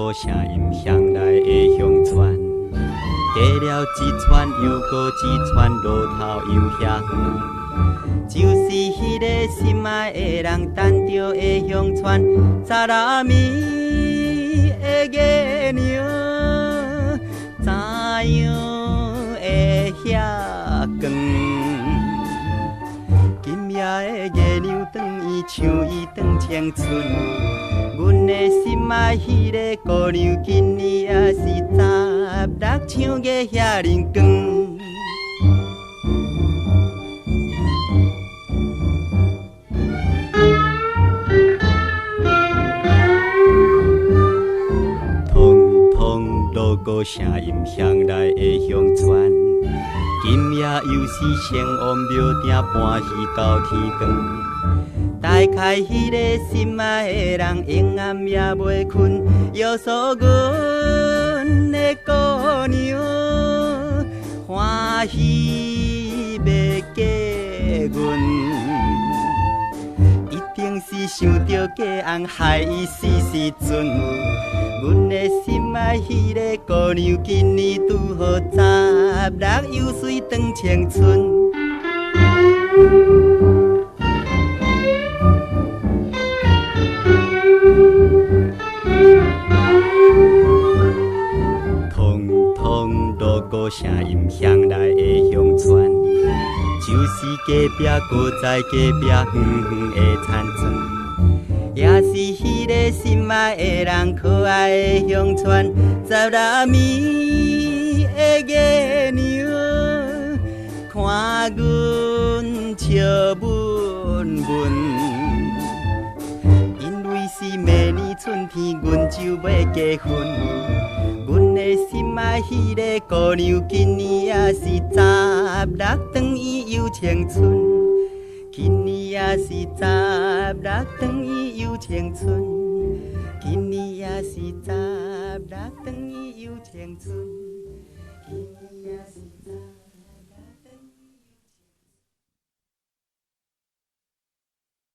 锣聲音響來的鄉村，過了一村又閣一村，路頭又遐遠，就是彼个心愛的人等著的鄉村，十六暝的月娘，怎樣會遐光？今夜的月娘轉伊像伊轉青春，阮的心愛彼个姑娘，今年也是16，像月遐爾光。通通锣鼓聲音響來的鄉村，今夜又是先王廟埕搬戲到天光。大概彼个心愛的人，永暗也袂睏，約束阮的姑娘，歡喜欲嫁阮。一定是想著嫁翁害伊死時陣，阮的心愛彼个姑娘，今年拄好16，又媠轉青春。通通锣鼓聲音響來的鄉村，就是隔壁閣在隔壁遠遠的田莊，也是彼个心愛的人可愛的鄉村，十六暝的月娘，看阮笑悶悶。因為是明年春天，阮就欲結婚。阮的心愛彼个姑娘，今年也是16，轉伊又青春。今年也是16，轉伊又青春。今年也是十六，轉伊又青春。今年也是十。